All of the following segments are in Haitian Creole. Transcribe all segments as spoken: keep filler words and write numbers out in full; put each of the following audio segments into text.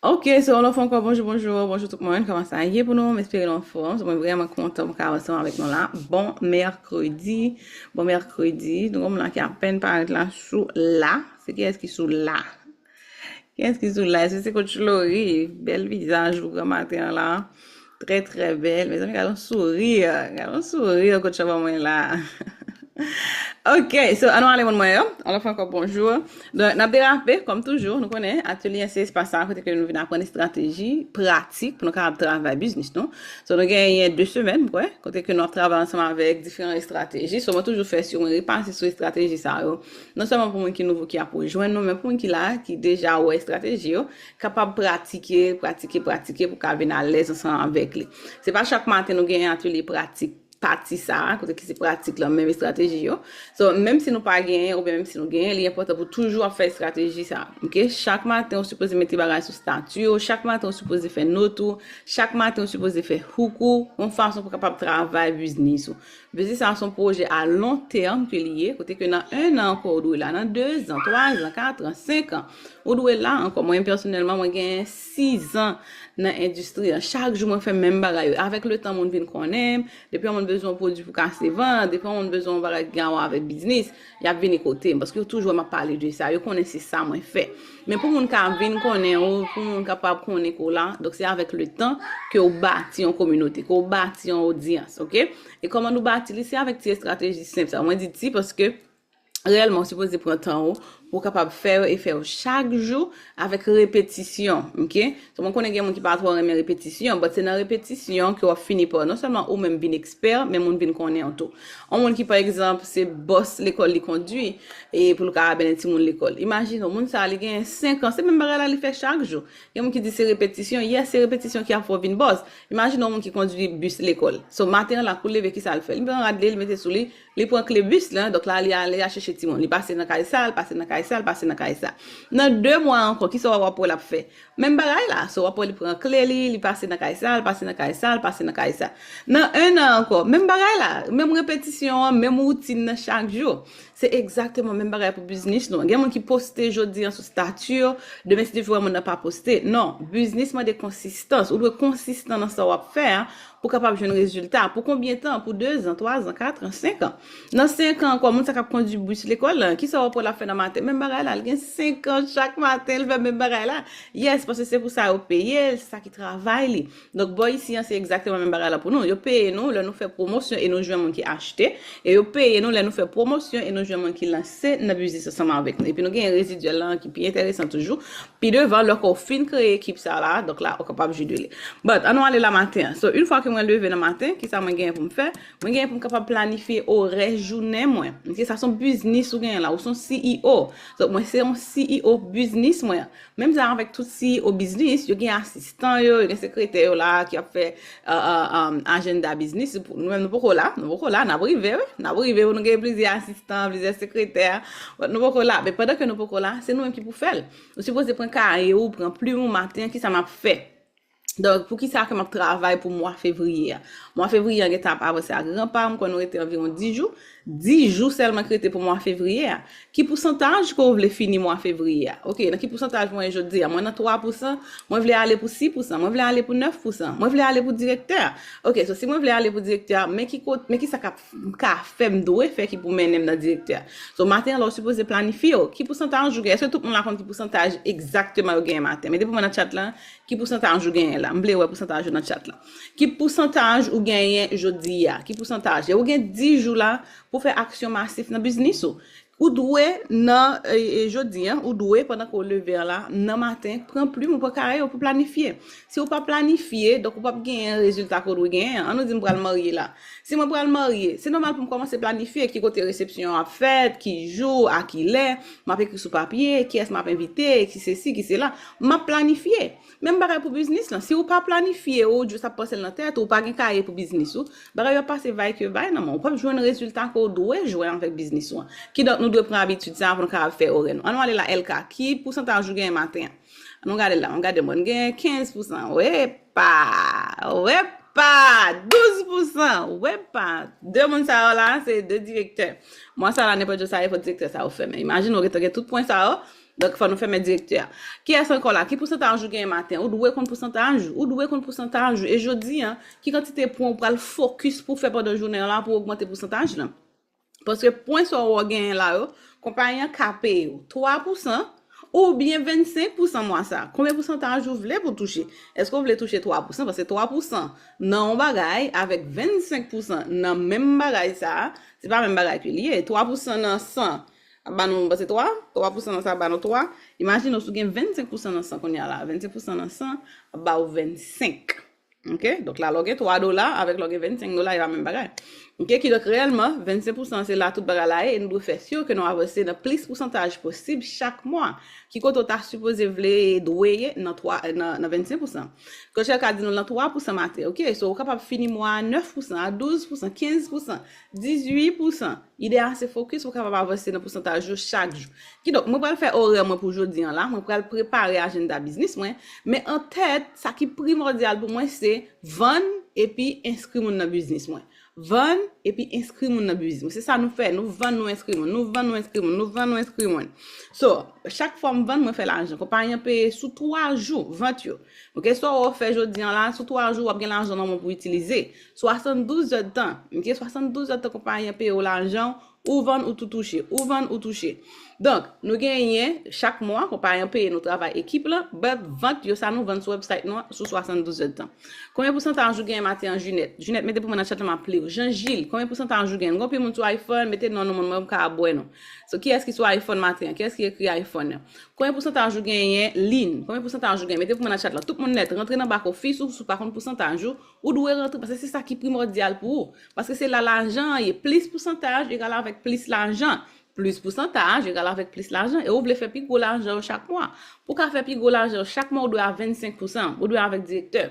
Ok, so, yon lòt fwa ankò, bonjou, bonjou, bonjou tout moun. Kòman sa ye pou nou? M espere nou anfòm. So, mwen vrèman kontan pou m ka ansanm avèk nou la. Bon mèkredi, bon mèkredi. Nou gen moun la ki apèn parèt la sou la. Se kiyès ki sou la? Kiyès ki sou la? Èske se Coach Laurie? Bèl vizaj ou granmaten an la. Trè, trè bèl. Mezanmi, gade yon souri. Gade yon souri Coach la ban mwen la. Ok, so, ann ale moun mwen yo. Yon lòt fwa ankò, bonjou. Donk, n ap derape, kòm toujou, nou konnen, atelye se espas sa kote ke nou vin aprann estrateji pratik pou nou kapab travay biznis nou. So, nou genyen de semèn, m kwè, kote ke nou ap travay ansanm avèk diferan estrateji. So, mwen toujou fè si mwen repase sou estrateji sa yo. Non sèlman pou moun ki nouvo ki ap rejwenn nou, men pou moun ki la, ki deja wè estrateji yo, kapab pratike, pratike, pratike pou ka vin alèz ansanm avèk li. Se pa chak maten nou genyen atelye pratik pati sa a, kote ki se pratik lan, menm estrateji yo. So, menm si nou pa genyen, oubyen menm si nou genyen, li enpòtan pou toujou ap fè estrateji sa a. Ok? Chak maten, ou sipoze mete bagay sou stati w, chak maten, ou sipoze fè not ou, chak maten, ou sipoze fè hook ou, yon fason pou kapab travay biznis ou. Biznis sa a se yon pwojè a lon tèm ke li ye, kote ke nan en an ankò, ou dwe la, nan de zan, twa zan, kat an, senk an, ou dwe la ankò. Mwen, pèsonèlman, mwen genyen sis an nan endistri an. Chak jou, mwen fè menm bagay yo. Avèk letan, moun vin konnen m, depi yon moun bezwen yon pwodui pou kase vann, depi yon moun bezwen yon bagay ki gen a wè avèk biznis, y ap vini kote m, paske yo toujou wè m ap pale de sa, yo konnen se sa mwen fè. Men pou moun ka vin konnen ou, pou moun kapab konnen ke w la, donk se avèk letan ke w bati yon kominote, ke w bati yon odyans, ok? E kòman nou bati li? Se avèk ti estrateji senp sa. Mwen di ti paske reyèlman, ou sipoze pran tan ou pou w kapab fè yo e fè yo chak jou avèk repetisyon, ok? So, mwen konnen gen moun ki pa twò renmen repetisyon, but se nan repetisyon ke w ap fini pa non sèlman ou menm vin ekspè, men moun vin konnen w tou. Yon moun ki, pa egzanp, se bòs lekòl li kondui e pou l ka mennen timoun lekòl. Imajine w, moun sa a, li gen senk an, se menm bagay la li fè chak jou. Gen moun ki di se repetisyon, yes, se repetisyon ki ap fè w vin bòs. Imajine yon moun ki kondui bis lekòl. So, maten an la, kou l leve, kisa l fè? Li pran rad li, li mete sou li, li pran kle bis lan, donk la, li ale, al chèche timoun. Li pase nan kay sa, l pase nan kay sa, l pase nan kay sa. Nan de mwa ankò, kisa w ap wè l ap fè? Menm bagay la. So, w ap wè li pran kle li, li pase nan kay sa, l pase nan kay sa, l pase nan kay sa. Nan en an ankò, menm bagay la. Menm repetisyon an, menm woutin nan chak jou. Se egzakteman menm bagay pou biznis nou. Gen moun ki poste jodi an sou stati yo, demen si Dye vle moun nan pa poste. Non, biznis mande konsistans. Ou dwe konsistan nan sa w ap fè a pou w kapab jwenn rezilta. Pou konbyen tan? Pou de zan, twa zan, kat an, senk an. Nan senk an ankò, moun sa k ap kondui bis lekòl lan, kisa w ap wè l ap fè nan maten? Menm bagay la, l gen senk an, chak maten, l fè menm bagay la. Yes, paske se pou sa yo peye l, se sa ki travay li. Donk, bò isi an, se egzakteman menm bagay la pou nou. Yo peye nou lè nou fè pwomosyon e nou jwenn moun ki achte. E yo peye nou lè nou fè pwomosyon e nou jwenn moun ki lanse nan biznis ansanm avèk nou. Epi nou gen rezidyèl lan ki pi enteresan toujou. Pi devan, lè ke w fin kreye ekip sa la, donk la, ou kapab jwi de li. But, ann nou ale la maten an. So, yon fwa ke mwen leve nan maten, kisa mwen genyen pou m fè? Mwen genyen pou m kapab planifye orè jounen mwen. Ok, sa se yon biznis ou genyen la, ou se yon C E O. So, mwen se yon C E O biznis mwen. Menm jan avèk tout C E O biznis, yo gen asistan yo, yo gen sekretè yo la ki ap fè, euh, euh, euh, ajanda biznis. Pou nou menm, nou poko la, nou poko la, n ap rive, wi. N ap rive pou nou gen plizyè asistan, plizyè sekretè. But nou poko la. Men pandan ke nou poko la, se nou menm ki pou fè l. Ou sipoze pran kaye ou, pran plim ou maten an, kisa m ap fè? Donk, poukisa ke m ap travay pou mwa fevriye a? Mwa fevriye a gentan ap avanse a gran pa, m kwè nou rete anviwon dis jou. Dis jou sèlman ki rete pou mwa fevriye a. Ki pousantaj ke w vle fini mwa fevriye a? Ok, nan ki pousantaj mwen ye jodi a? Mwen nan twa pousan, mwen vle ale pou sis pousan, mwen vle ale pou nèf pousan, mwen vle ale pou direktè. Ok, so si mwen vle ale pou direktè, men ki kot-, men kisa k ap, m ka fè, m dwe fè ki pou mennen m nan direktè? So, maten an la, ou sipoze planifye w. Ki pousantaj ou gen? Èske tout moun la konn ki pousantaj egzakteman yo genyen maten? Mete pou mwen nan chat lan, ki pousantaj ou genyen la? M vle wè pousantaj ou nan chat lan. Ki pousantaj ou genyen jodi a? Ki pousantaj? E ou gen dis jou la pou fè aksyon masif nan biznis ou. Ou dwe nan, e, e, jodi an, ou dwe, pandan ke w leve an la, nan maten, pran plim ou, pran kaye ou pou planifye. Si ou pa planifye, donk ou p ap genyen rezilta ke w dwe genyen an. Ann nou di m pral marye la. Si mwen pral marye, se nòmal pou m kòmanse planifye ki kote resepsyon an ap fèt, ki jou, a ki lè, m ap ekri sou papye, kiyès m ap envite, ki sesi, ki sela. M ap planifye. Menm bagay pou biznis lan. Si ou pa planifye, ou just ap panse l nan tèt ou, ou pa gen kaye pou biznis ou, bagay yo ap pase vay ke vay nan men w. Ou p ap jwenn rezilta ke w dwe jwenn avèk biznis ou an. Kidonk, nou dwe pran abitid sa a pou nou kapab fè orè nou. Ann nou ale la, L K. Ki pousantaj ou genyen maten an? Ann nou gade la, ann gade mwen. M genyen kenz pousan. Epa! Epa! Douz pousan. Epa! De moun sa yo la, se de direktè. Mwa sa la, nenpòt jou sa ye, fò direktè sa yo fèmen. Imajine w gentan gen tout pwen sa yo. Donk, fò nou fèmen direktè a. Kiyès ankò la? Ki pousantaj ou genyen maten? Ou dwe konn pousantaj ou. Ou dwe konn pousantaj ou. E jodi a, ki kantite pwen ou pral fokis pou fè pandan jounen an la pou ogmante pousantaj lan? Paske pwen sa w genyen la yo, konpayi an ka peye w twa pousan oubyen vennsenk pousan mwa sa. Konbyen pousantaj ou vle pou touche? Èske w vle touche twa pousan? Paske twa pousan nan yon bagay avèk vennsenk pousan nan menm bagay sa, se pa menm bagay ke li ye. Twa pousan nan san ap ba nou, paske twa, twa pousan nan sa ap ba nou twa. Imajine w si w gen vennsenk pousan nan san kounye a la. Vennsenk pousan nan san ap ba w vennsenk. Ok? Donk la, lè w gen twa dola avèk lè w gen vennsenk dola, e pa menm bagay. Ok? Kidonk, reyèlman, vennsenk pousan se la tout bagay la ye, e nou dwe fè si ke nou avanse nan plis pousantaj posib chak mwa. Ki kote w ta sipoze vle, dwe ye nan twa, nan, nan vennsenk pousan? Coach L ka di nou nan twa pousan maten, ok? So, ou kapab fini mwa a nèf pousan, a douz pousan, kenz pousan, dizuit pousan. Ide a se fokis pou w kapab avanse nan pousantaj ou chak jou. Kidonk, mwen pral fè orè mwen pou jodi an la, mwen pral prepare ajanda biznis mwen, men an tèt, sa ki primòdyal pou mwen se vann epi enskri moun nan biznis mwen. Vann epi enskri moun nan biznis mwen. Se sa nou fè, nou vann, nou enskri moun, nou vann, nou enskri moun, nou vann, nou enskri moun. So, chak fwa m vann, mwen fè lajan. Konpayi an peye sou twa jou vant yo. Ok, sa w fè jodi an la, sou twa jou, w ap gen lajan nan men w pou itilize. Swasanndouz èdtan, ok, swasanndouz èdtan konpayi an peye w lajan, ou vann, ou tou touche, ou vann, ou touche. Donk, nou genyen, chak mwa, konpayi an peye nou travay ekip lan, but vant yo, sa nou vann sou website nou an, sou swasanndouz èdtan. Konbyen pousantaj ou genyen maten an, Junette? Junette, mete pou mwen nan chat la, m ap li w. Jean Gilles, konbyen pousantaj ou genyen? Gen anpil moun sou iPhone, mete non nou moun mwen, m ka ap wè nou. So, kiyès ki sou iPhone maten an? Kiyès ki ekri iPhone an? Konbyen pousantaj ou genyen? Lin, konbyen pousantaj ou genyen? Mete pou mwen nan chat la. Tout moun nèt, rantre nan back office ou, si w pa konn pousantaj ou, ou dwe rantre, paske se sa ki primòdyal pou ou. Paske se la lajan an ye. Plis pousantaj egal avèk plis lajan. Plis pousantaj egal avèk plis lajan. E ou vle fè pi gwo lajan yo chak mwa. Pou w ka fè pi gwo lajan yo chak mwa, ou dwe a vennsenk pousan. Ou dwe avèk direktè.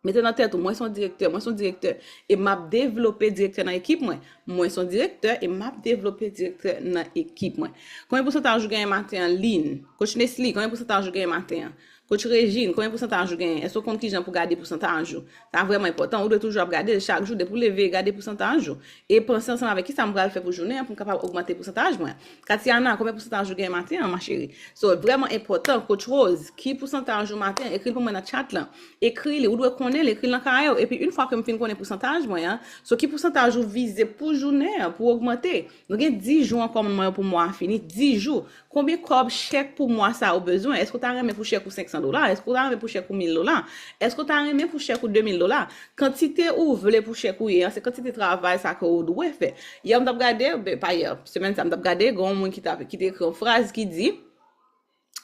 Mete nan tèt ou, mwen se yon direktè, mwen se yon direktè. E m ap devlope direktè nan ekip mwen. Mwen se yon direktè e m ap devlope direktè nan ekip mwen. Konbyen pousantaj ou genyen maten an, Lin? Coach Nesly, konbyen pousantaj ou genyen maten an? Coach Regine, konbyen pousantaj ou genyen? Èske w konn kijan pou gade pousantaj ou? Sa vrèman enpòtan. Ou dwe toujou ap gade l chak jou, depi w leve, gade pousantaj ou. E panse ansanm avèk kisa m pral fè pou jounen an pou m kapab ogmante pousantaj mwen. Katiana, konbyen pousantaj ou genyen maten an, ma chérie? So, vrèman enpòtan, Coach Rose, ki pousantaj ou maten an? Ekri l pou mwen nan chat lan. Ekri li, ou dwe konnen l, ekri l nan kaye w. Epi, yon fwa ke m fin konnen pousantaj mwen an, so ki pousantaj ou vize pou jounen an, pou ogmante? Nou gen dis jou ankò, moun mwen, pou mwa a fini. Dis jou. Konbyen kòb chèk pou mwa sa ou bezwen? Èske w ta renmen pou chèk ou senk san dola? Èske w ta renmen pou chèk ou mil dola? Èske w ta renmen pou chèk ou de mil dola? Kantite ou vle pou chèk ou ye an, se kantite travay sa ke ou dwe fè. Yè m t ap gade, ben, pa yè, semèn sa m t ap gade, gen yon moun ki t ap, ki te ekri yon fraz ki di,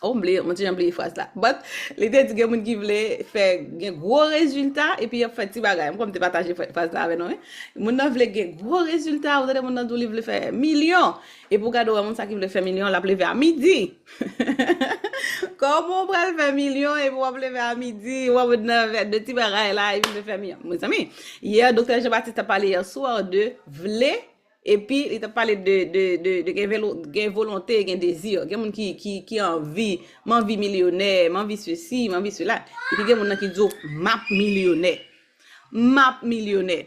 oh, m bliye, mwen ti jan bliye fraz la. But, li te di gen moun ki vle fè, gen gwo rezilta, epi y ap fè ti bagay. M kwè m te pataje fra-, fraz la avè nou, wi. Moun nan vle gen gwo rezilta, ou tande moun nan di w li vle fè milyon. Epi w gade w wè moun sa ki vle fè milyon, l ap leve a midi. Kòman w pral fè milyon epi w ap leve a midi, w ap nan fè de ti bagay la, epi vle fè milyon. Mezanmi, yè, Doktè Jean Baptiste t ap pale yè swa de vle, epi li t ap pale de, de, de, de gen velo-, gen volonte, gen dezi. Gen moun ki, ki, ki anvi, m anvi milyonè, m anvi sesi, m anvi sela. Epi gen moun nan ki di w, m ap milyonè. M ap milyonè.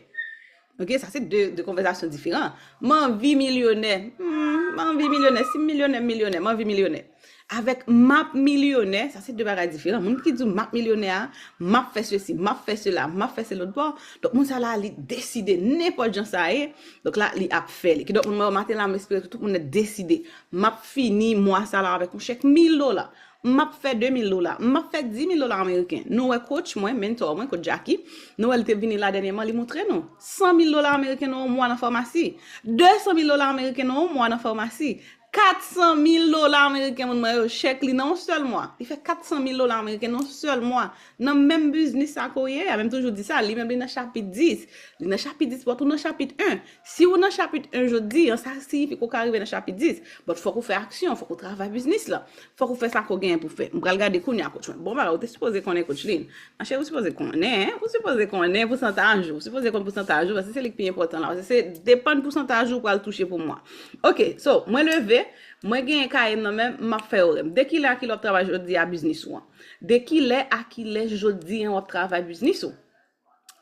Ok, sa se de, de konvèsasyon diferan. M anvi milyonè. Hmm, m anvi milyonè. Si m milyonè, m milyonè. M anvi milyonè. Avèk m ap milyonè, sa se de bagay diferan. Moun ki di w m ap milyonè a, m ap fè sesi, m ap fè sela, m ap fè se lòt bò. Donk, moun sa la, li deside nenpòt jan sa ye. Donk la, li ap fè li. Kidonk, moun mwen yo maten la, m espere tout, tout moun nèt deside. M ap fini mwa sa la avèk yon chèk mil dola. M ap fè de mil dola. M ap fè di mil dola ameriken. Nou wè coach mwen, mentor mwen, coach Jackie. Nou wè li te vini la dènyèman, li montre nou. San mil dola ameriken nan yon mwa nan famasi. De san mil dola ameriken nan yon mwa nan famasi. Kat san mil dola ameriken, moun mwen yo, chèk li nan yon sèl mwa. Li fè kat san mil dola ameriken nan yon sèl mwa. Nan menm biznis sa ke w ye a, men m toujou di sa, li menm li nan chapit dis. Li nan chapit dis, but ou nan chapit en. Si ou nan chapit en jodi an, sa siyifi ke w ka rive nan chapit dis. But fòk ou fè aksyon, fòk ou travay biznis lan. Fòk ou fè sa ke w genyen pou fè. M pral gade kounye a, coach mwen. Bon bagay, ou te sipoze konnen, coach Lin. Machè, ou sipoze konnen, ou sipoze konnen pousantaj ou, ou sipoze konn pousantaj ou, paske se li ki pi enpòtan la, paske se depann pousantaj ou pral touche pou mwa. Ok, so, mwen leve, mwen genyen kaye m nan men m, m ap fè orè m. De kilè a kilè w ap travay jodi a biznis ou an? De kilè a kilè jodi an w ap travay biznis ou?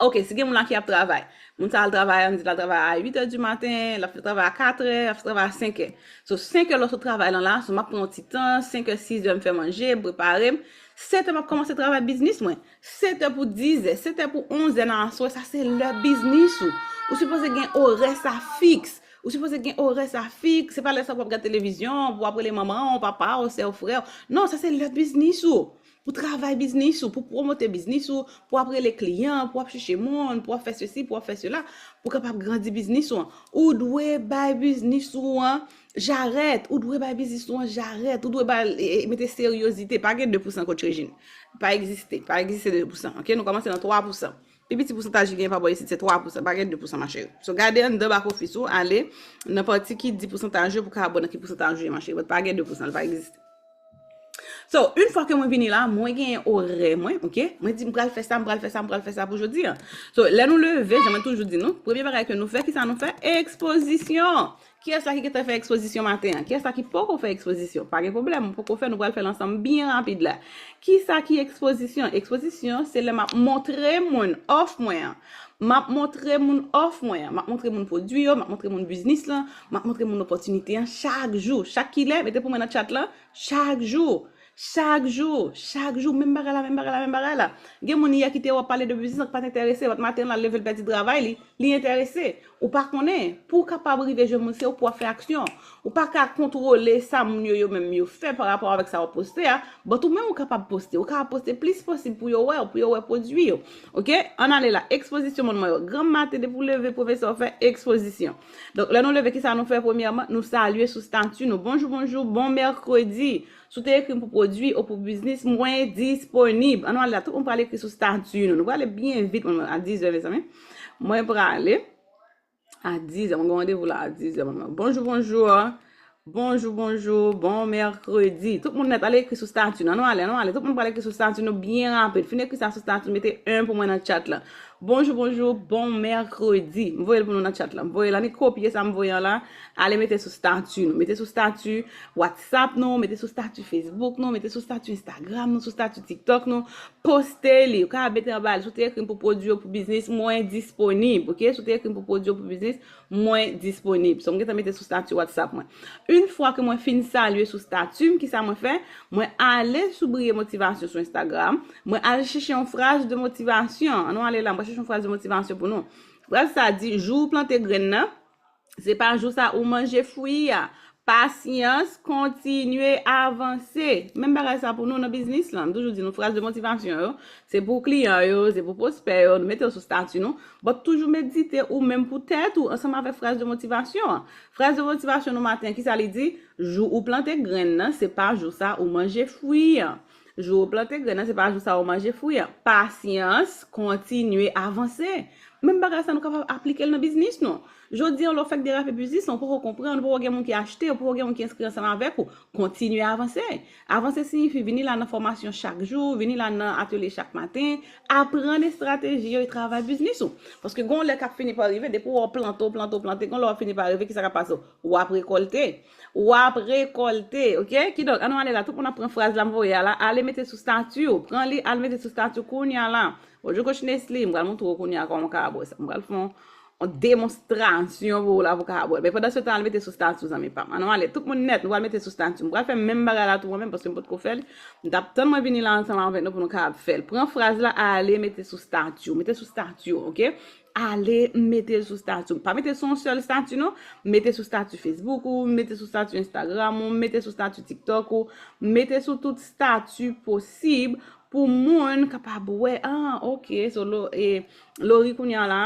Ok, si gen moun la ki ap travay, moun sa al travay, ann di l al travay a uit è di maten, l ap fè travay a kat è, l ap fè travay a senk è. So, senk è lè w sot travay lan la, so m ap pran yon ti tan, senk è, sis è m fè manje, m prepare m. Sèt è m ap kòmanse travay biznis mwen. Sèt è pou diz è, sèt è pou onz è nan aswè, sa se lè biznis ou. Ou sipoze gen orè sa fiks. Ou sipoze gen orè sa fiks. Se pa lè sa pou w ap gade televizyon, pou w ap rele manman w, papa w, sè w, frè w. Non, sa se lè biznis ou. Pou travay biznis ou, pou pwomote biznis ou, pou w ap rele kliyan, pou w ap chèche moun, pou w ap fè sesi, pou w ap fè sela, pou w kapab grandi biznis ou an. Ou dwe bay biznis ou an jarèt, ou dwe bay biznis ou an jarèt, ou dwe bay, e, e, mete seryozite. Pa gen de pousan kot Rejin. Pa egziste, pa egziste de pousan, ok? Nou kòmanse nan twa pousan. Pi piti pousantaj ki gen pa bò isit, se twa pousan, pa gen de pousan, ma chérie. So, gade anndan back office ou, ale nan pati ki di pousantaj yo pou ka wè nan ki pousantaj ou ye, ma chérie. But pa gen de pousan, li pa egziste. So, yon fwa ke mwen vini la, mwen genyen orè mwen, ok? Mwen di, m pral fè sa, m pral fè sa, m pral fè sa pou jodi an. So, lè nou leve, jan mwen toujou di nou, premye bagay ke nou fè, kisa nou fè? Ekspozisyon! Kiyès la ki gentan fè ekspozisyon maten an? Kiyès la ki poko fè ekspozisyon? Pa gen pwoblèm, ou poko fè, nou pral fè l ansanm byen rapid la. Kisa ki ekspozisyon? Ekspozisyon, se lè m ap montre moun òf mwen an. M ap montre moun òf mwen an. M ap montre moun pwodui yo, m ap montre moun biznis lan, m ap montre moun opòtinite an chak jou. Chak kilè, mete pou mwen nan chat lan, chak jou. Chak jou, chak jou, menm bagay la, menm bagay la, menm bagay la. Gen moun yè ki te wè w ap pale de biznis, ki pa t enterese, but maten la, l leve, l pèdi travay li, li enterese. Ou pa konnen, pou w kapab rive jwenn moun, se ou pou w ap fè aksyon. Ou pa ka kontwole sa moun yo, yo menm yo fè pa rapò avèk sa w ap poste a, but ou menm ou kapab poste. Ou kapab poste plis posib pou yo wè w, pou yo wè pwodui yo. Ok? Ann ale la, ekspozisyon moun mwen yo. Granm maten, depi w leve, premye sa w fè, ekspozisyon. Donk, lè nou leve, kisa nou fè premyèman? Nou salye sou stati nou. Bonjou, bonjou, bon mèkredi. Si w te ekri m pou pwodui ou pou biznis, mwen disponib. Ann nou ale la, tout moun pral ekri sou stati nou. Nou prale byen vit, mwen, a diz è, mezanmi. Mwen prale a diz è, mwen gen randevou la a diz è, mwen. Bonjou, bonjou. Bonjou, bonjou. Bon mèkredi. Tout moun nèt, ale ekri sou stati nou. Ann nou ale, ann nou ale. Tout moun pral ekri sou stati nou byen rapid. Fin ekri sa sou stati nou, mete en pou mwen nan chat la. Bonjou, bonjou, bon mèkredi. M voye l pou nou nan chat la. M voye l, annik kopye sa m voye an la. Ale mete sou stati nou. Mete sou stati WhatsApp nou, mete sou stati Facebook nou, mete sou stati Instagram nou, sou stati TikTok nou. Poste li. Ou ka mete anba li. Si w te ekri m pou pwodui ou pou biznis, mwen disponib. Ok? Si w te ekri m pou pwodui ou pou biznis, mwen disponib. So, m gentan mete sou stati WhatsApp mwen. Yon fwa ke mwen fin salye sou stati m, kisa mwen fè? Mwen ale sou Briye Motivasyon sou Instagram. Mwen al chèche yon fraz de motivasyon. Ann nou ale la, mwen chèche yon fraz de motivasyon pou nou. Fraz sa di, jou ou plante grenn nan, se pa jou sa ou manje fwi a. Pasyans, kontinye avanse. Menm bagay sa pou nou nan biznis lan. M toujou di nou fraz de motivasyon yo. Se pou kliyan yo, se pou pwospè yo. Nou mete yo sou stati nou. But toujou medite ou menm pou tèt ou ansanm avèk fraz de motivasyon an. Fraz de motivasyon nou maten, kisa li di? Jou ou plante grenn nan, se pa jou sa ou manje fwi an. Jou ou plante grenn nan, se pa jou sa ou manje fwi an. Pasyans, kontinye avanse. Menm bagay sa nou kapab aplike l nan biznis nou. Jodi an, lè w fèk derape biznis lan, ou poko konprann, ou poko gen moun ki achte, ou poko gen moun ki enskri ansanm avèk ou. Kontinye avanse. Avanse siyifi vini la nan fòmasyon chak jou, vini la nan atelye chak maten, aprann estrateji yo e travay biznis ou. Paske gon lè k ap fini pa rive, depi w plante, w plante, w plante, gon lè w ap fini pa rive, kisa k ap pase w? W ap rekòlte. W ap rekòlte, ok? Kidonk, ann nou ale la. Tout moun ap pran fraz la m voye a la. Ale mete sou stati w. Pran li, al mete sou stati w kounye a la. Bonjou, Coach Nesly. M pral montre w kounye a kòman w ka bwè sa. M pral fè yon, yon demonstrasyon pou w la pou w ka bwè. Men pandan se tan, al mete sou stati w, zanmi pa m. Ann nou ale. Tout moun nèt, nou pral mete sou stati w. M pral fè menm bagay la tou mwen menm, paske m potko fè l. M t ap tann mwen vini la ansanm avèk nou pou nou kapab fè l. Pran fraz la, ale mete sou stati w. Mete sou stati w, ok? Ale mete l sou stati w. Pa mete sou yon sèl stati non. Mete sou stati Facebook ou, mete sou stati Instagram ou, mete sou stati TikTok ou, mete sou tout stati posib pou moun kapab wè, ah, ok, so lo, e, Lori kounye a la,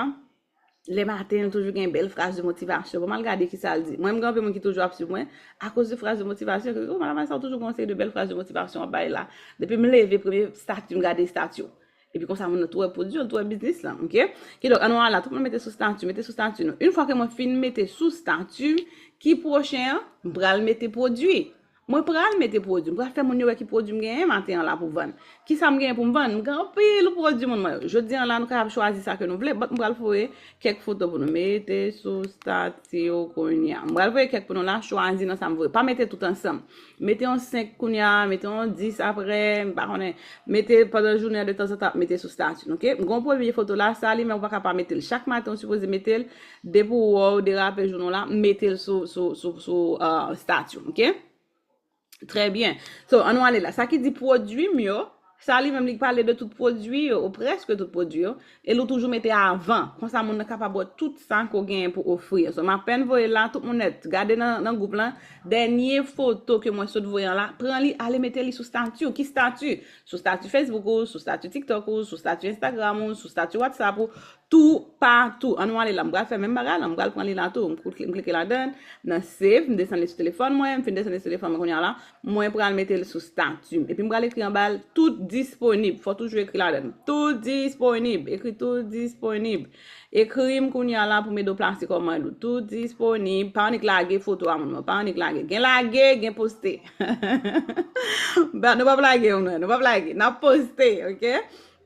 lè maten, l toujou gen bèl fraz de motivasyon. Bon, m al gade kisa l di. Mwen, m gen anpil moun ki toujou ap swiv mwen akoz de fraz de motivasyon. Ke, oh, madanm sa, ou toujou gen yon seri de bèl fraz de motivasyon w ap bay la. Depi m leve, premye stati, m gade stati w. Epi konsa, moun nan tou wè pwodui, l tou wè biznis lan, ok? Kidonk, ann nou al la, tout moun mete sou stati, mete sou stati nou. Yon fwa ke mwen fin mete sou stati, ki pwochen an? M pral mete pwodui. Mwen pral mete pwodui, mwen pral fè moun yo wè ki pwodui m genyen maten an la pou vann. Kisa m genyen pou m vann? M gen anpil pwodui moun mwen yo. Jodi an la, nou kapab chwazi sa ke nou vle, but m pral voye kèk foto pou nou. Mete sou stati w kounye a. M pral voye kèk pou nou la, chwazi nan sa m voye. Pa mete tout ansanm. Mete yon senk kounye a, mete yon dis apre, m pa konnen. Mete pandan jounen an, detanzantan, ap mete sou stati, oke? M gen yon premye foto la, sa li menm ou pa ka pa mete l. Chak maten, ou sipoze mete l, depi w wè w derape jounen w la, mete l sou, sou, sou, sou, uh, stati, oke? Trè byen. So, ann nou ale la. Sa ki di pwodui m yo, sa li menm li pale de tout pwodui yo, ou prèske tout pwodui yo, e l ou toujou mete avan. Konsa, moun nan kapab wè tout sa ke w genyen pou ofri. So, m apèn voye l la, tout moun nèt. Gade nan, nan gwoup lan, dènye foto ke mwen sot voye an la, pran li, ale mete li sou stati w. Ki stati? Sou stati Facebook ou, sou stati TikTok ou, sou stati Instagram ou, sou stati WhatsApp ou, toupatou. Ann nou ale la, m pral fè menm bagay la, m pral pran li la tou. M klike, m klike ladan, nan save, m desann li sou telefòn mwen, m fin desann li sou telefòn mwen kounye a la, mwen pral mete l sou stati m. Epi m pral ekri anba l, tout disponib. Fò toujou ekri ladan. Tout disponib. Ekri tout disponib. Ekri m kounye a la pou m ede w plase kòmand ou. Tout disponib. Pa annik lage foto a moun mwen. Pa annik lage. Gen lage, gen poste. Ba, nou p ap lage, nou p ap lage. N ap poste, oke?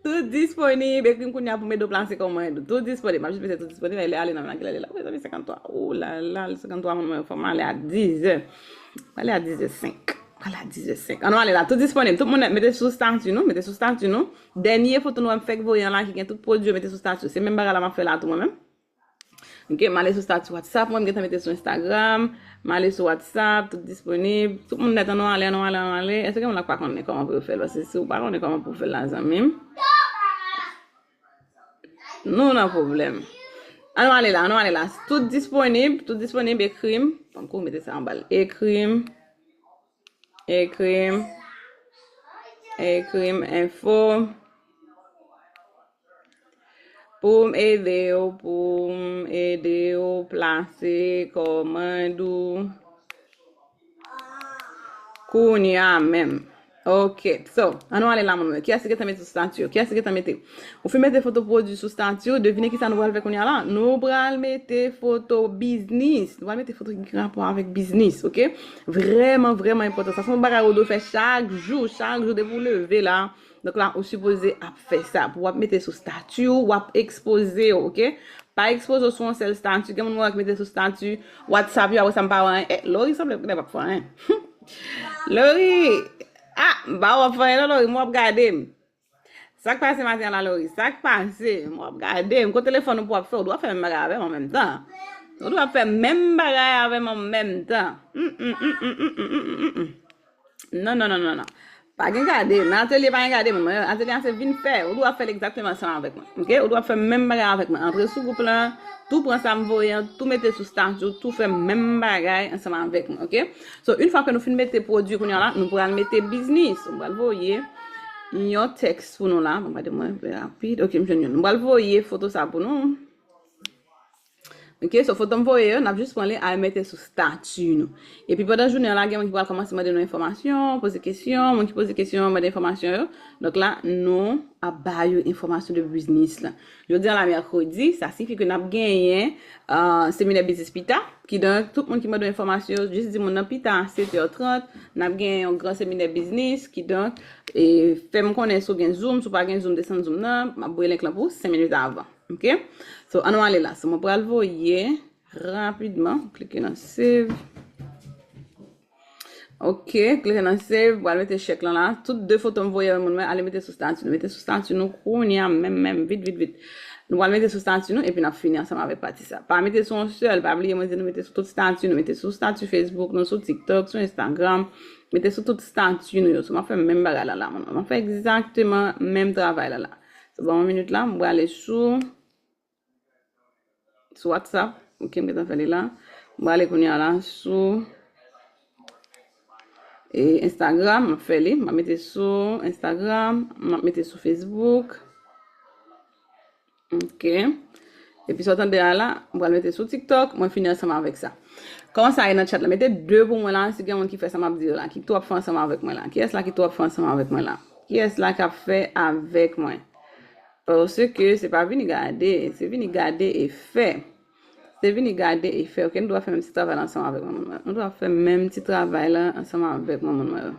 Tout disponib, ekri m kounye a pou m ede w plase kòmand ou. Tout disponib. M ap jis mete tout disponib, ale, ale nan la, kilè li la? Wi, mezanmi, senkanntwa. Ou la la, senkanntwa moun mwen, fò m ale a dizè. M ale a dizè senk. M ale a dizè senk. Ann nou ale la, tout disponib. Tout moun mete sou stati nou, mete sou stati nou. Dènye foto nou wè m fèk voye an la ki gen tout pwodui yo, mete sou stati. Se menm bagay la m ap fè la tou mwen menm. Oke, m ale sou stati WhatsApp, mwen m gentan mete sou Instagram, m ale sou WhatsApp, tout disponib. Tout moun nèt, ann nou ale, ann nou ale, ann nou ale. Èske gen moun la k pa konnen kòman pou yo fè l? Paske si w pa konnen kòman pou w fè l la, zanmi m, nou nan pwoblèm. Ann nou ale la, ann nou ale la. Tout disponib, tout disponib, ekri m. Tankou mete sa anba l. Ekri m. Ekri m, ekri m enfo pou m ede w, pou m ede w plase kòmand ou kounye a menm. Ok, so, ann nou ale la, moun mwen. Kiyès ki gentan mete sou stati yo? Kiyès ki gentan mete? Ou fin mete foto pwodui sou stati w, devine kisa nou pral fè kounye a la? Nou pral mete foto biznis. Nou pral mete foto ki gen rapò avèk biznis, oke? Vrèman, vrèman enpòtan. Sa se yon bagay ou dwe fè chak jou, chak jou depi w leve la. Donk la, ou sipoze ap fè sa. Pou w ap mete sou stati w, w ap ekspoze w, oke? Pa ekspoze w sou yon sèl stati. Gen moun mwen wè ki mete sou stati WhatsApp yo, apre sa m pa wè anyen. Eh, Lori sanble genlè p ap fè anyen. Lori! Ah, m pa wè w ap fè anyen non, Lori, m wè w ap gade m. Sa k pase maten an la, Lori? Sa k pase? M w ap gade m. Kote telefòn ou pou w ap fè? Ou dwe ap fè menm bagay avè m an menm tan. Ou dwe ap fè menm bagay avè m an menm tan. Mm, mm, mm, mm, mm, mm, mm, mm, mm. Non, non, non, non, non. Pa gen gade. Nan atelye pa gen gade, moun. Atelye a se vin fè. Ou dwe ap fè l egzakteman ansanm avèk mwen. Oke? Ou dwe ap fè menm bagay avèk mwen. Antre sou gwoup lan, tou pran sa m voye an, tou mete sou stati w, tou fè menm bagay ansanm avèk mwen. Oke? So, yon fwa ke nou fin mete pwodui kounye a la, nou pral mete biznis. Nou pral voye yon tèks pou nou la. Ban m gade mwen rapid. Ok, m jwenn youn. Nou pral voye foto sa pou nou. Ok, so foto m voye yo, n ap jis pran li al mete sou stati nou. Epi pandan jounen an la, gen moun ki pral kòmanse mande nou enfòmasyon, poze kesyon, moun ki poze kesyon, mande enfòmasyon yo. Donk la, nou ap ba yo enfòmasyon de biznis la. Jodi an la mèkredi, sa siyifi ke n ap genyen, euh, seminè biznis pita. Kidonk, tout moun ki mande enfòmasyon, jis di moun nan pita, sèt è trant, n ap genyen yon gran seminè biznis. Kidonk, e, fè m konnen si w gen Zoom, si w pa gen Zoom, desann Zoom nan, m ap voye link lan pou ou senk minit avan. Ok? So, ann nou ale la. So, mwen pral voye rapidman. Klike nan save. Ok, klike nan save, pral mete chèk lan la. Tout de foto m voye moun mwen, ale mete sou stati nou. Mete sou stati nou kounye a menm, menm, vit, vit, vit. Nou pral mete sou stati nou, epi n ap fini ansanm avèk pati sa. Pa mete sou yon sèl, pa bliye mwen di nou mete sou tout stati nou. Mete sou stati Facebook nou, sou TikTok, sou Instagram. Mete sou tout stati nou yo. So, m ap fè menm bagay la la, moun mwen. M ap fè egzakteman menm travay la la. So, ban mwen yon minit la, m prale sou sou WhatsApp. Ok, m gentan fè li la. M prale kounye a la sou, e, Instagram. M ap fè li. M ap mete sou Instagram. M ap mete sou Facebook. Ok. Epi sa w tande a la, m pral mete sou TikTok. Mwen fini ansanm avèk sa. Kòman sa ye nan chat la? Mete de pou mwen la, si gen moun ki fè sa m ap di yo la, ki tou ap fè ansanm avèk mwen la. Kiyès la ki tou ap fè ansanm avèk mwen la? Kiyès la k ap fè avèk mwen? Paske se pa vini gade, se vini gade e fè. Se vini gade e fè, ok? Nou dwe fè menm ti travay la ansanm avèk mwen, moun mwen. Nou dwe fè menm ti travay la ansanm avèk mwen, moun mwen.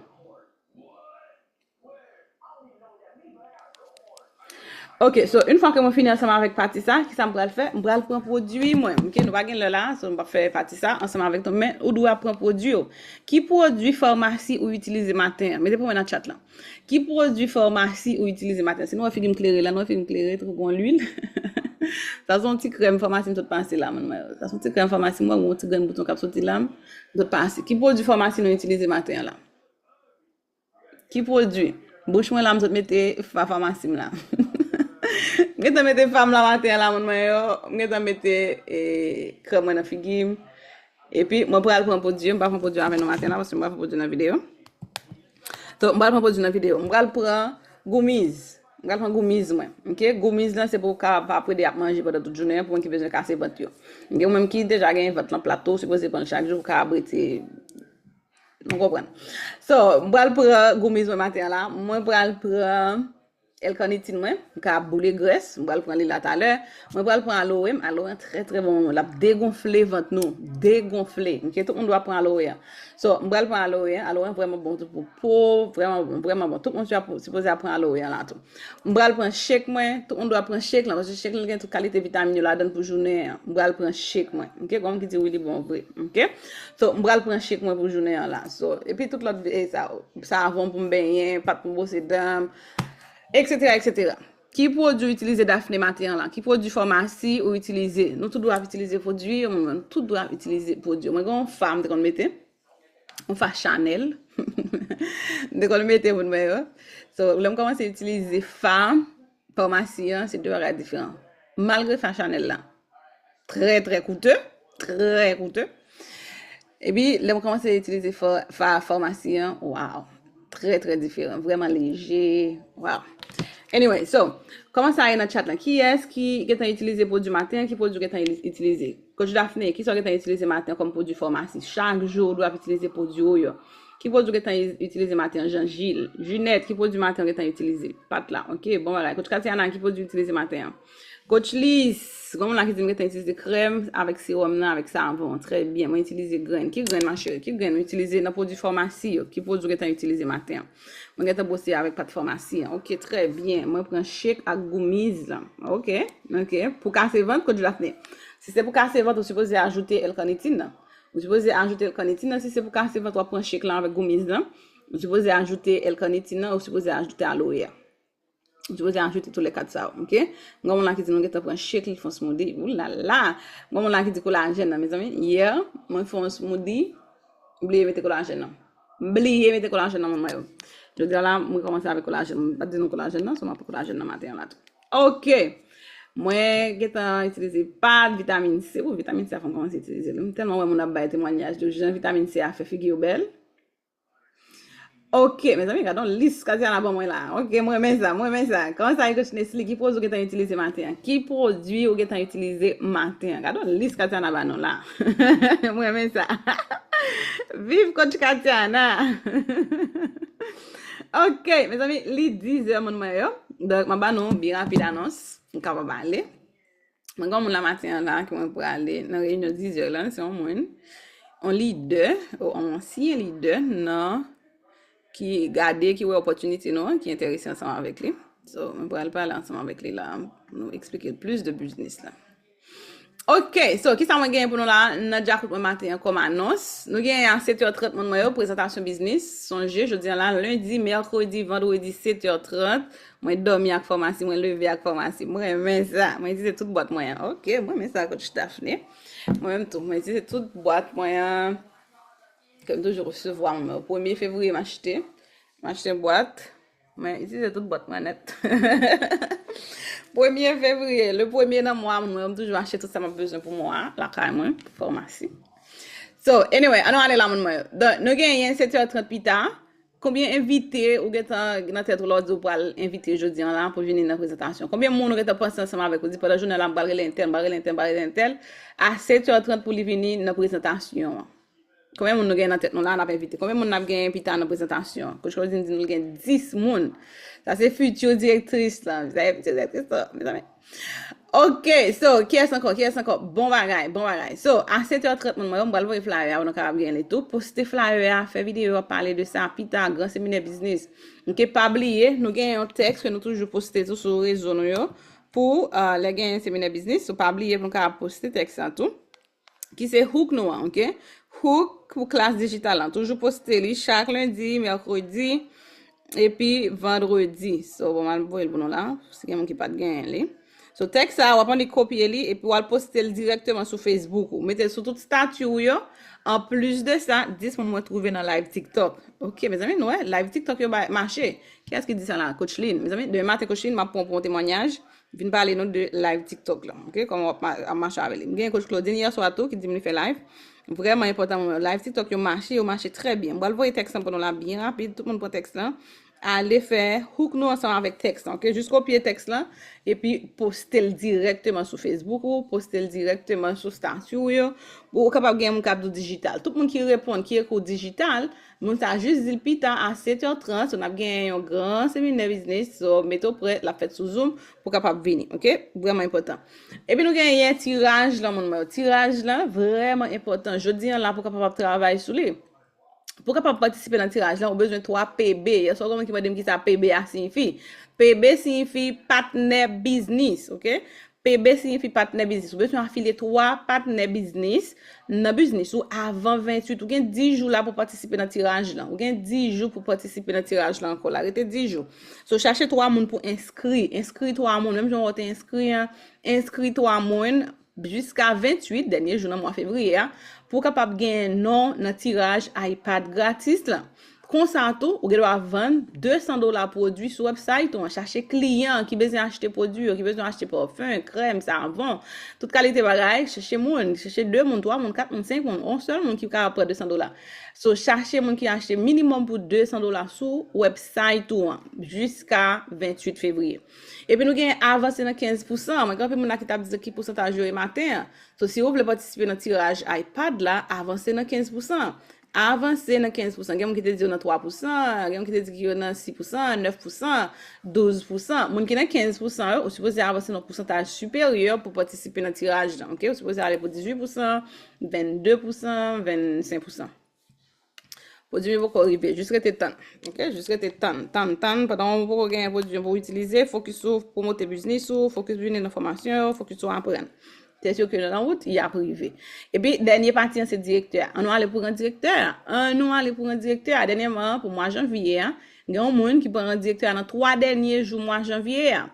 Ok, so, yon fwa ke mwen fini ansanm avèk pati sa, ki sa m pral fè? M pral pran pwodui mwen, ok? Nou pa gen lè la, so, m p ap fè pati sa ansanm avèk nou, men ou dwe ap pran pwodui yo. Ki pwodui famasi ou itilize maten an? Mete pou mwen nan chat la. Ki pwodui famasi ou itilize maten? Si nou wè figi m klere la, nou wè figi m klere, tankou gon lwil. Sa se yon ti krèm famasi m sot pase la, moun mwen. Sa se yon ti krèm famasi, mwen, yon ti grenn bouton k ap soti la, m sot pase. Ki pwodui famasi nou itilize maten an la? Ki pwodui? Bouch mwen la, m sot mete fa famasi m la. M gentan mete fa m la maten an la, moun mwen yo. M gentan mete, e, krèm mwen nan figi m. Epi, mwen pral pran pwodui, m pa pran pwodui avè nou maten la, paske m pral pran pwodui nan videyo. Donk, m pral pran pwodui nan videyo. M pral pran goumiz. M pral pran goumiz mwen. Ok? Goumiz lan, se pou w ka pa plede ap manje pandan tout jounen an, pou moun ki bezwen kase vant yo. Ok? Ou menm ki deja gen vant lan plat tou, ou sipoze pran l chak jou, ou ka ap rete. Nou konprann. So, m pral pran goumiz mwen maten an la. Mwen pral pran L-kannitin mwen, m ka boule grès, m pral pran li la talè. Mwen pral pran aloe m, aloe an trè, trè bon, l ap degonfle vant nou, degonfle. Ok, tout moun dwe pran aloe an. So, m pral pran aloe an, aloe an vrèman bon tou pou po, vrèman bon, vrèman bon. Tout moun sipoze ap pran aloe an la tou. M pral pran shake mwen, tout moun dwe pran shake lan, paske shake lan gen tout kalite vitamin yo ladan l pou jounen an. M pral pran shake mwen. Ok, gon moun ki di wi li bon vre. Ok? So, m pral pran shake mwen pou jounen an la. So, epi tout lòt, e, sa, savon pou m benyen, pat pou m bwose dan m, et cetera, et cetera. Ki pwodui ou itilize Daphné maten an la? Ki pwodui famasi ou itilize? Nou tout dwe ap itilize pwodui yo, moun mwen, nou tout dwe ap itilize pwodui yo. Mwen gen yon fa m te konn mete, yon fa Chanel. M te konn mete moun mwen yo. So, lè m kòmanse itilize fa famasi an, se de bagay diferan. Malgre fa Chanel la trè, trè koute, trè koute. Epi, lè m kòmanse itilize fa, fa, famasi an, waw, trè, trè diferan, vrèman leje, waw. Anyway, so, kòman sa ye nan chat lan? Kiyès ki gentan itilize pwodui maten an? Ki pwodui ou gentan ili-, itilize? Coach Daphné, kisa w gentan itilize maten an kòm pwodui famasi? Chak jou, ou dwe ap itilize pwodui ou yo. Ki pwodui ou gentan i-, itilize maten an? Jean Gilles. Junette, ki pwodui maten an ou gentan itilize? Pat la, ok, bon bagay. Coach Katiana, ki pwodui ou itilize maten an? Coach Liz, gon moun la ki di m gentan itilize krèm avèk sewòm nan, avèk savon. Trè byen, mwen itilize grenn. Ki grenn, ma chérie? Ki grenn ou itilize nan pwodui famasi yo? Ki pwodui ou gentan itilize maten an? Mwen gentan bwose avèk pat famasi an. Ok, trè byen. Mwen pran shake ak goumiz lan. Ok, ok. Pou kase vant, Coach Daphné. Si se pou kase vant, ou sipoze ajoute L-kannitin nan. Ou sipoze ajoute L-kannitin nan. Si se pou kase vant, w ap pran shake lan avèk goumiz lan. Ou sipoze ajoute L-kannitin nan, ou sipoze ajoute aloe a. Ou sipoze ajoute tou lè kat sa yo, ok? Gon moun la ki di nou gentan pran shake, li fè yon smoothie. Ou la la! Gon moun la ki di kolajèn nan, mezanmi. Yè, mwen fè yon smoothie, m bliye mete kolajèn nan. M bliye mete kolajèn nan, moun mwen yo. Jodi a la, mwen kòmanse avèk kolajèn. Mwen pa t di nou kolajèn nan, so m ap pran kolajèn nan maten an la tou. Ok! Mwen gentan itilize pat, vitamin C. Ou, vitamin C a fè m kòmanse itilize l. M tèlman wè moun ap bay temwanyaj de jan vitamin C a fè figi yo bèl. Ok, mezanmi, gade yon lis Katiana ban mwen la. Ok, mwen renmen sa, mwen renmen sa. Kòman sa ye, Coach Nesly? Ki pwodui ou gentan itilize maten an? Ki pwodui ou gentan itilize maten an? Gade yon lis Katiana ban nou la. Mwen renmen sa. Viv Coach Katiana! Ok, mezanmi, li dizè, moun mwen yo. Donk, m ap ban nou byen rapid anons. M kapab ale. Mwen gen yon moun la maten an la ke mwen prale nan reyinyon dizè la, se yon moun, yon lidè, yon ansyen lidè nan, ki gade, ki wè opòtinite nou an, ki enterese ansanm avèk li. So, mwen pral pale ansanm avèk li la, nou eksplike l plis de biznis la. Ok, so, kisa mwen genyen pou nou la nan djakout mwen maten an kòm anons? Nou genyen a sèt è trant, moun mwen yo, prezantasyon biznis. Sonje, jodi a la, lendi, mèkredi, vandredi, sèt è trant. Mwen dòmi ak famasi, mwen leve ak famasi. Mwen renmen sa. Mwen itilize tout bwat mwen an. Ok, mwen renmen sa, Coach Daphné. Mwen menm tou, mwen itilize tout bwat mwen an. Ke m toujou resevwa mwen. Premye fevriye, m achte. M achte bwat. Mwen itilize tout bwat mwen nèt. Premye fevriye, le premye nan mwa, mwen, m toujou achte tout sa m ap bezwen pou mwa a, lakay mwen, famasi. So, anyway, ann nou ale la, moun mwen yo. Donk, nou genyen sèt è trant pita. Konbyen envite ou gentan nan tèt ou la, w di w pral envite jodi an la pou vini nan prezantasyon? Konbyen moun ou gentan panse ansanm avèk ou, di pandan jounen la, m pral rele entèl, m pral rele entèl, m pral rele entèl, a sèt è trant pou li vini nan prezantasyon an? Konbyen moun nou gen nan tèt nou la, n ap envite? Konbyen moun n ap gen pita nan prezantasyon? Coach Claudine di nou l gen dis moun. Sa se fiti direktris la. Sa se fiti direktris la, mezanmi. Ok, so, kiyès ankò, kiyès ankò? Bon bagay, bon bagay. So, a sèt è trant, moun mwen yo, m pral voye flyer a pou nou kapab gen li tou. Poste flyer a, fè videyo a, pale de sa pita, gran seminè biznis. Ok, pa bliye, nou gen yon tèks ke nou toujou poste tou sou rezo nou yo pou uh, lè gen seminè biznis. So, pa bliye pou nou kapab poste tèks sa tou. Ki se hook nou an, ok? Hook pou klas dijital lan. Toujou poste li chak lendi, mèkredi, epi vandredi. So, bon, m al voye l pou nou la, si gen moun ki pa t genyen li. So, tèks sa, w ap annik kopye li, epi w al poste l dirèkteman sou Facebook ou. Mete l sou tout stati ou yo. Anplis de sa, dis moun mwen twouve nan live TikTok. Ok, mezanmi, nou wè, live TikTok yo bay mache. Kiyès ki di sa la? Coach Lynn. Mezanmi, demen maten, Coach Lynn, m ap pran pou yon temwanyaj. Vin pale nou de live TikTok la, ok? Kòman w ap ma- ap mache avè li. M gen coach Claudine yè swa tou ki di m li fè live. Vrèman enpòtan, mwen, live TikTok yo mache, yo mache trè byen. M pral voye tèks lan pou nou la byen rapid. Tout moun pran tèks lan. Ale fè hook nou ansanm avèk tèks lan, ok? Jis kopye tèks lan, epi poste l dirèkteman sou Facebook ou, poste l dirèkteman sou stati ou yo. Ou kapab gen moun k ap di w dijital. Tout moun ki reponn, ki ekri w dijital, moun sa jis di l pita a sèt è trant, so n ap gen yon gran seminè biznis, so mete w prè, l ap fèt sou Zoom pou w kapab vini, ok? Vrèman enpòtan. Epi nou genyen tiraj lan, moun mwen yo. Tiraj lan vrèman enpòtan. Jodi an la pou w kapab ap travay sou li. Pou w kapab patisipe nan tiraj lan, ou bezwen twa P B. Yè swa, gen moun ki mande m kisa P B a siyifi. P B siyifi patnè biznis, ok? P B siyifi patnè biznis. Ou bezwen afilye twa patnè biznis nan biznis ou avan venntuit. Ou gen dis jou la pou patisipe nan tiraj lan. Ou gen dis jou pou patisipe nan tiraj lan ankò la. Rete dis jou. So, chache twa moun pou enskri. Enskri twa moun. Menm jan w te enskri an, enskri twa moun jiska venntuit, dènye jou nan mwa fevriye a, pou w kapab gen non nan tiraj iPad gratis lan. Konsa tou, ou gen dwa vann de san dola pwodui sou website ou an. Chache kliyan ki bezwen achte pwodui yo, ki bezwen achte pafen, krèm, savon, tout kalite bagay. Chache moun, chache de moun, twa moun, kat moun, senk moun, yon sèl moun ki kapab pran de san dola. So, chache moun ki achte minimòm pou de san dola sou website ou an, jiska venntuit fevriye. Epi nou gen avanse nan kenz pousan. Mwen gen anpil moun la ki t ap di ki pousantaj yo ye maten an. So, si ou vle patisipe nan tiraj iPad la, avanse nan kenz pousan. Avanse nan kenz pousan. Gen moun ki te di yo nan twa pousan, gen moun ki te di ki yo nan sis pousan, nèf pousan, douz pousan. Moun ki nan kenz pousan yo, ou sipoze avanse nan pousantaj siperyè pou patisipe nan tiraj lan, ok? Ou sipoze ale pou dizuit pousan, vennde pousan, vennsenk pousan. Pwodui m poko rive, jis rete tann. Ok, jis rete tann, tann, tann. Pandan w poko genyen pwodui w pou w itilize, fokis sou pwomote biznis ou, fokis vini nan fòmasyon yo, fokis sou aprann. Se sir ke nan wout, y ap rive. Epi, dènye pati an, se direktè a. Ann nou ale pou ran direktè a. Ann nou ale pou ran direktè a. Dènyèman, pou mwa janvye a, gen yon moun ki pran ran direktè a nan twa dènye jou mwa janvye a.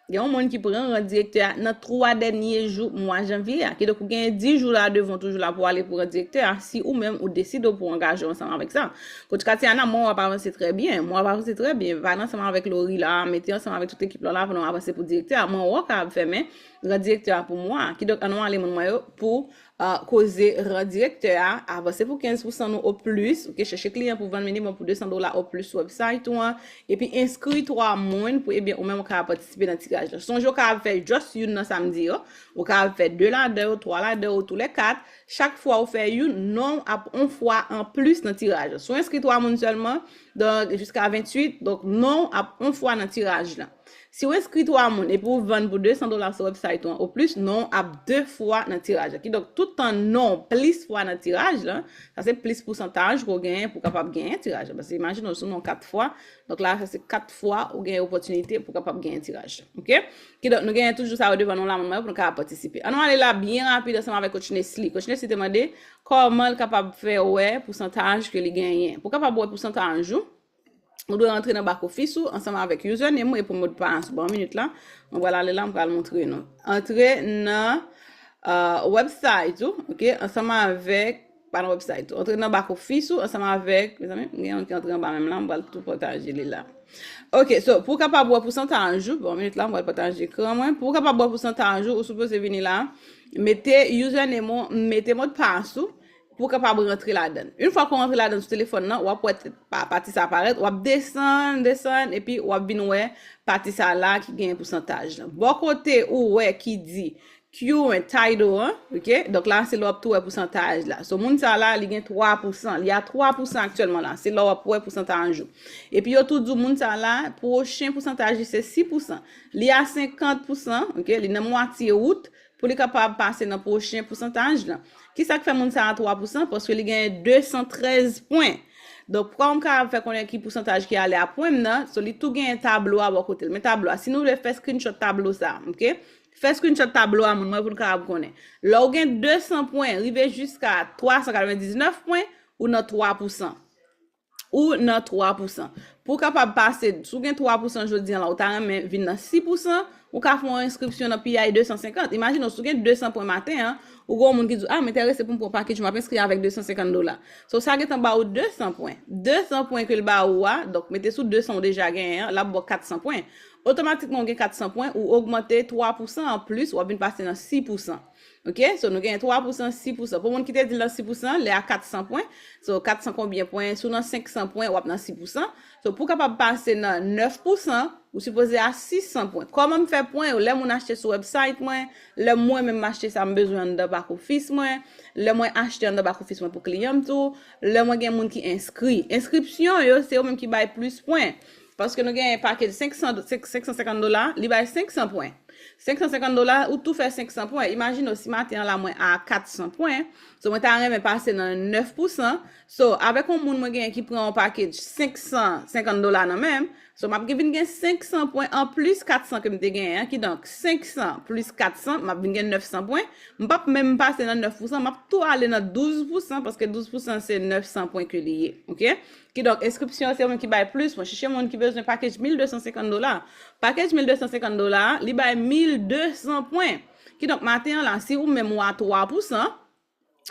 Gen yon moun ki pran ran direktè a nan twa dènye jou mwa janvye a. Kidonk, ou genyen dis jou la devan w toujou la pou w ale pou ran direktè a, si ou menm ou deside w pou w angaje w ansanm avèk sa. Coach Katiana, mwen w ap avanse trè byen. Mwen w ap avanse trè byen. Pale ansanm avèk Lori la, mete ansanm avèk tout ekip lan la pou nou avanse pou direktè a. Mwen wè w kapab fèmen ran direktè a pou mwa a. Kidonk, ann nou ale moun mwen yo pou Ah, koze ran direktè a, avanse pou kenz pousan nou o plis, ok, chèche kliyan pou vann minimòm pou de san dola o plis sou website ou an, epi enskri twa moun pou, ebyen, ou menm ou ka patisipe nan tiraj la. Sonje w ka fè just youn nan samdi yo, ou ka fè de ladan yo, twa ladan yo, tou lè kat, chak fwa ou fè youn, non w ap on fwa an plis nan tiraj la. Si w enskri twa moun sèlman, donk, jiska venntuit, donk, non w ap on fwa nan tiraj la. Si w enskri twa moun epi w vann pou de san dola sou website ou an o plis, non w ap de fwa nan tiraj la. Kidonk, toutan non w plis fwa nan tiraj la, sa se plis pousantaj ke w genyen pou w kapab genyen tiraj la. Paske imajine w, si w non w kat fwa, donk la, sa se kat fwa ou genyen opòtinite pou w kapab genyen tiraj la. Ok? Kidonk, nou genyen tout jou sa yo devan nou la, moun mwen yo, pou nou kapab patisipe. Ann nou ale la byen rapid ansanm avèk Coach Nesly. Coach Nesly te mande kòman l kapab fè wè pousantaj ke li genyen. Pou w kapab wè pousantaj ou, ou dwe rantre nan back office ou ansanm avèk username ou epi modpas ou. Ban m yon minit la, mwen pral ale la, mwen pral montre nou. Antre nan uh, website ou, ok, ansanm avèk, pa nan website ou, antre nan back office ou ansanm avèk, mezanmi, m gen yon ki antre anba menm la, mwen pral tou pataje li la. Ok, so, pou w kapab wè pousantaj ou, ban m yon minit la, mwen pral pataje ekran mwen. Pou w kapab wè pousantaj ou, ou sipoze vini la, mete username ou, mete modpas ou, pou w kapab rantre ladan l. Yon fwa ke w rantre ladan l sou telefòn nan, w ap wè pa- pati sa aparèt, w ap desann, desann, epi w ap vin wè pati sa la ki gen pousantaj lan. Bò kote ou wè ki di current title an, ok? Donk la, se lè w ap tou wè pousantaj la. So, moun sa la, li gen twa pousan. Li a twa pousan aktyèlman la. Se lè w ap wè pousantaj ou. Epi yo tou di w moun sa la, pwochen pousantaj li se sis pousan. Li a senkant pousan, ok? Li nan mwatye wout pou li kapab pase nan pwochen pousantaj lan. Kisa k fè moun sa a twa pousan? Paske li genyen de san trèz pwen. Donk, kòman m kapab fè konnen ki pousantaj ki ale a pwen m nan? So, li tou genyen tablo a bò kote l. Men tablo a, si nou vle fè screenshot tablo sa, ok? Fè screenshot tablo a, moun mwen, pou n kapab konnen. Lè w gen de san pwen, rive jiska twa san katrevendiznèf pwen, ou nan twa pousan. Ou nan twa pousan. Pou w kapab pase, si w gen twa pousan jodi an la, ou ta renmen vin nan sis pousan, ou ka fè yon enskripsyon nan P I de san senkant. Imajine w, si w gen de san pwen maten an, ou gen yon moun ki di w, "A, m enterese pou m pran pakej, m ap enskri avèk de san senkant dola." So, sa gentan ba ou de san pwen. De san pwen ke l ba ou a, donk mete sou de san ou deja genyen an, l ap ba w kat san pwen. Otomatikman, ou gen kat san pwen, ou ogmante twa pousan anplis, w ap vin pase nan sis pousan. Ok? So, nou gen twa pousan, sis pousan. Pou moun ki te di l nan sis pousan, lè a kat san pwen. So, kat san konbyen pwen? Si w nan senk san pwen, w ap nan sis pousan. So, pou w kapab pase nan nèf pousan, ou sipoze a sis san pwen. Kòman m fè pwen yo? Lè moun achte sou website mwen, lè mwen menm m achte sa m bezwen anndan back office mwen, lè mwen achte anndan back office mwen pou kliyan m tou, lè mwen gen moun ki enskri. Enskripsyon yo, se yo menm ki bay plis pwen. Paske nou gen pakej senk san, senk san senkant dola, li bay senk san pwen. Senk san senkant dola, ou tou fè senk san pwen. Imajine w, si maten an la mwen a kat san pwen, so mwen ta renmen pase nan nèf pousan. So, avèk yon moun mwen genyen ki pran yon pakej senk san senkant dola nan men m, so m ap gen, vin gen senk san pwen anplis kat san ke m te genyen an. Kidonk, senk san plis kat san, m ap vin gen nèf san pwen. M p ap menm pase nan nèf pousan, m ap tou ale nan douz pousan, paske douz pousan se nèf san pwen ke li ye. Ok? Kidonk, enskripsyon se yo menm ki bay plis pwen. Chèche moun ki bezwen pakej mil de san senkant dola. Pakej mil de san senkant dola a, li bay mil de san pwen. Kidonk, maten an la, si ou menm ou a twa pousan,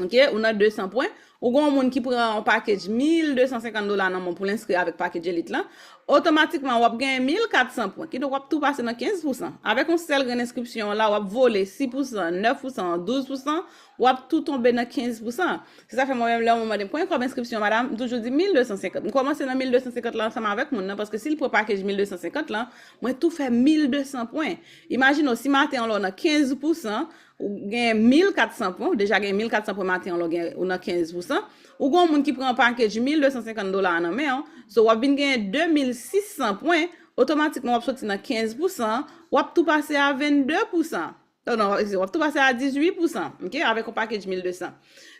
ok, ou nan de san pwen, ou gen yon moun ki pran yon pakej mil de san senkant dola nan men w pou l enskri avèk pakej elit lan, otomatikman, w ap genyen mil kat san pwen. Kidonk, w ap tou pase nan kenz pousan. Avèk yon sèl grenn enskripsyon la, w ap vole sis pousan, nèf pousan, douz pousan, w ap tou tonbe nan kenz pousan. Se sa fè mwen menm, lè yon moun mande m, "Konbyen kòb enskripsyon, madanm?" M toujou di, "mil de san senkant." M kòmanse nan mil de san senkant la ansanm avèk moun nan, paske si l pran pakej mil de san senkant lan, mwen tou fè mil de san pwen. Imajine w, si maten an la w nan kenz pousan, ou gen mil kat san pwen, ou deja gen mil kat san pwen maten an la w gen, ou nan kenz pousan. Ou gen yon moun ki pran pakej mil de san senkant dola a nan men w, so w ap vin gen de mil sis san pwen, otomatikman w ap soti nan kenz pousan, w ap tou pase a vennde pousan. Non, non, w ap tou pase a dizuit pousan, ok, avèk yon pakej mil de san.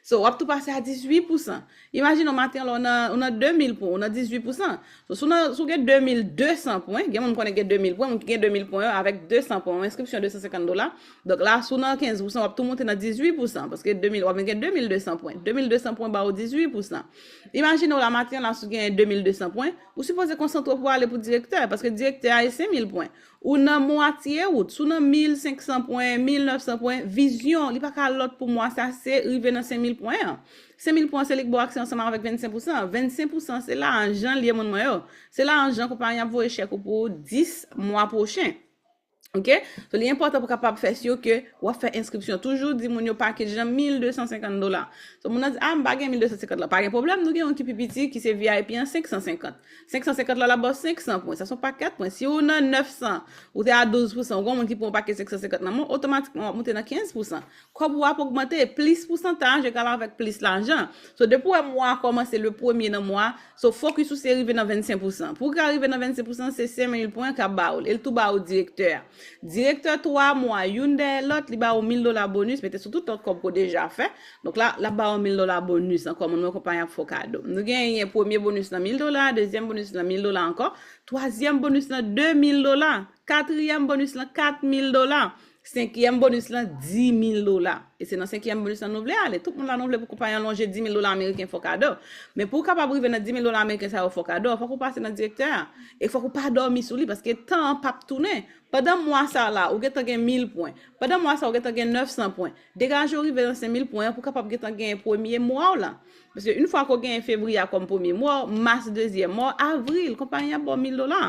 So, w ap tou pase a dizuit pousan. Imajine w maten an la, ou nan, ou nan de mil pwen, ou nan dizuit pousan. So, si w nan, si w gen de mil de san pwen, gen moun m konnen gen de mil pwen, moun ki gen de mil pwen yo, avèk de san pwen, yon enskripsyon de san senkant dola. Donk la, si w nan kenz pousan, w ap tou monte nan dizuit pousan, paske de mil, w ap vin gen de mil de san pwen. De mil de san pwen ba ou dizuit pousan. Imajine w la maten an la, si w gen de mil de san pwen, ou sipoze konsantre w pou w ale pou direktè, paske direktè a e senk mil pwen. Ou nan mwatye wout, si w nan mil senk san pwen, mil nèf san pwen, vizyon, li pa ka lòt pou mwa sa, se rive nan senk mil pwen an. Senk mil pwen an, se li k ba w aksè ansanm avèk vennsenk pousan. Vennsenk pousan, se lajan l ye, moun mwen yo. Se lajan konpayi ap voye chèk ou pou dis mwa pwochen. Ok? So, li enpòtan pou kapab fè si ke w ap fè enskripsyon. Toujou di moun yo pakej lan mil de san senkant dola. So, moun nan di, "A, m pa gen mil de san senkant la." Pa gen pwoblèm, nou gen yon ki pi piti, ki se V I P an, senk san senkant. Senk san senkant la, l ap ba w senk san pwen. Sa se yon pakèt pwen. Si w nan nèf san, ou te a douz pousan, ou gen yon moun ki pran yon pakèt senk san senkant nan men w, otomatikman w ap monte nan kenz pousan. Kòb ou ap ogmante, plis pousantaj egal avèk plis lajan. So, depi w wè mwa a kòmanse le premye nan mwa, so, fokis ou se rive nan vennsenk pousan. Pou w ka rive nan vennsenk pousan, se senk mil pwen k ap ba w l. E l tou ba w direktè a. Direktè twa mwa, youn dèyè lòt, li ba w mil dola bonis, mete sou tout lòt kòb ke w deja fè. Donk la, l ap ba w mil dola bonis ankò, moun mwen konpayi ap fè w kado. Nou genyen premye bonis lan mil dola, dezyèm bonis lan mil dola ankò, twazyèm bonis lan de mil dola, katriyèm bonis lan kat mil dola, senkyèm bonis lan dis mil dola. E se nan senkyèm bonis lan nou vle ale. Tout moun la nou vle pou konpayi an lonje dis mil dola ameriken fè w kado. Men pou w kapab rive nan dis mil dola ameriken sa yo fè w kado, fòk ou pase nan direktè a. E fòk ou pa dòmi sou li, paske tan an p ap tounen. Pandan mwa sa la, ou gentan gen mil pwen. Pandan mwa sa, ou gentan gen nèf san pwen. Degaje w rive nan senk mil pwen an pou w kapab gentan genyen premye mwa w la. Paske yon fwa ke w genyen fevriye a kòm premye mwa w, mas dezyèm mwa w, avril, konpayi an ap ba w mil dola.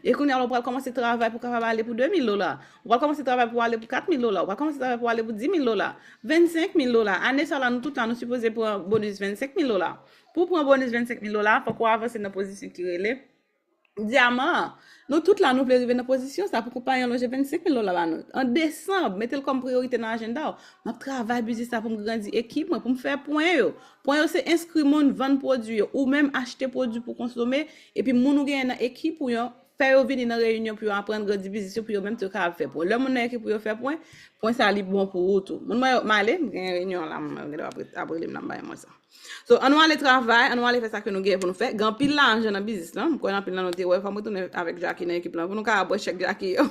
E kounye a la, ou pral kòmanse travay pou w kapab ale pou de mil dola. Ou pral kòmanse travay pou w ale pou kat mil dola. Ou pral kòmanse travay pou w ale pou dis mil dola. Vennsenk mil dola. Ane sa la, nou tout la, nou sipoze pran bonis vennsenk mil dola. Pou w pran bonis vennsenk mil dola, fòk ou avanse nan pozisyon ki rele dyaman an. Nou tout la, nou vle rive nan pozisyon sa pou konpayi an lonje vennsenk mil dola ba nou. An desanm, mete l kòm priyorite nan ajanda w. M ap travay biznis la pou m grandi ekip mwen, pou m fè pwen yo. Pwen yo se enskri moun, vann pwodui yo, ou menm achte pwodui pou konsome, epi moun ou genyen nan ekip ou yo, fè yo vini nan reyinyon pou yo aprann grandi biznis yo, pou yo menm tou kapab fè pwen. Lè moun nan ekip ou yo fè pwen, pwen sa li bon pou ou tou. Moun mwen yo, m ale, m gen reyinyon la, m gen dwa ap rele m la, m bay mwen sa. So, ann nou ale travay, ann nou ale fè sa ke nou gen pou nou fè. Gen anpil lajan nan biznis lan. M kwè anpil nan nou te wè, fò m retounen avèk Jackie nan ekip lan pou nou kapab wè chèk Jackie yo.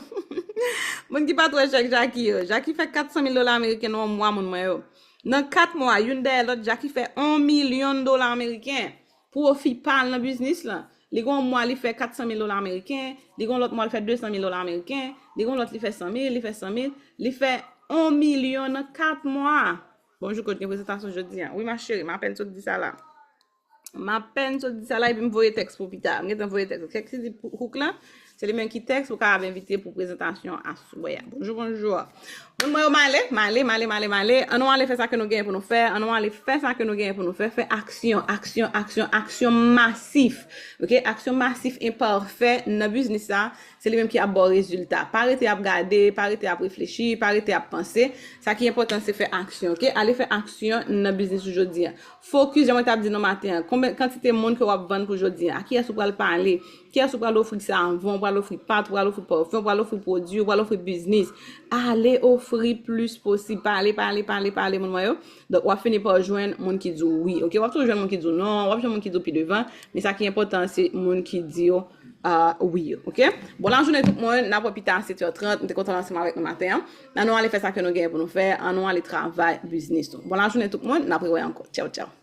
Moun ki pa t wè chèk Jackie yo. Jackie fè kat san mil dola ameriken nan yon mwa, moun mwen yo. Nan kat mwa, youn dèyè lòt, Jackie fè yon milyon dola ameriken. Pwofi pa l nan biznis lan. Li gen yon mwa, li fè kat san mil dola ameriken. Li gen yon lòt mwa, li fè de san mil dola ameriken. Li gen yon lòt, li fè san mil, li fè san mil. Li fè yon milyon nan kat mwa. Bonjou, kot gen prezantasyon jodi a? Wi, ma chérie, m apèn sot di sa la. M apèn sot di sa la, epi m voye tèks pou pita. M gentan voye tèks. Kèk ti di pou hook lan, se li menm ki tèks ou kapab envite pou prezantasyon aswè a. Bonjou, bonjou. Moun mwen yo, m ale, m ale, m ale, m ale, m ale. Ann nou ale fè sa ke nou genyen pou nou fè. Ann nou ale fè sa ke nou genyen pou nou fè. Fè aksyon, aksyon, aksyon, aksyon masif. Ok? Aksyon masif e pafè nan biznis sa. Se li menm ki ap ba w rezilta. Pa rete ap gade, pa rete ap reflechi, pa rete ap panse. Sa ki enpòtan, se fè aksyon, ok? Ale fè aksyon nan biznis ou jodi a. Fokis, jan mwen t ap di nan maten an. Konbyen kantite moun ke w ap vann pou jodi a? A kiyès ou pral pale? Kiyès ou pral ofri savon? Ou pral ofri pat, ou pral ofri pafim, ou pral ofri pwodui, ou pral ofri biznis. Ale ofri plis posib. Pale, pale, pale, pale, moun mwen yo. Donk, w ap fini pa jwenn moun ki di w wi, ok? W ap toujou jwenn moun ki di w non, w ap jwenn moun ki di w pi devan, men sa ki enpòtan, se moun ki di w ah, wi, ok? Bon lajounen tout moun, n ap wè pita a sèt è trant, m te kontan ansanm avèk nou maten an. Ann nou ale fè sa ke nou genyen pou nou fè, ann nou ale travay biznis nou. Bon lajounen tout moun, n ap rewè ankò. Tchaw, tchaw.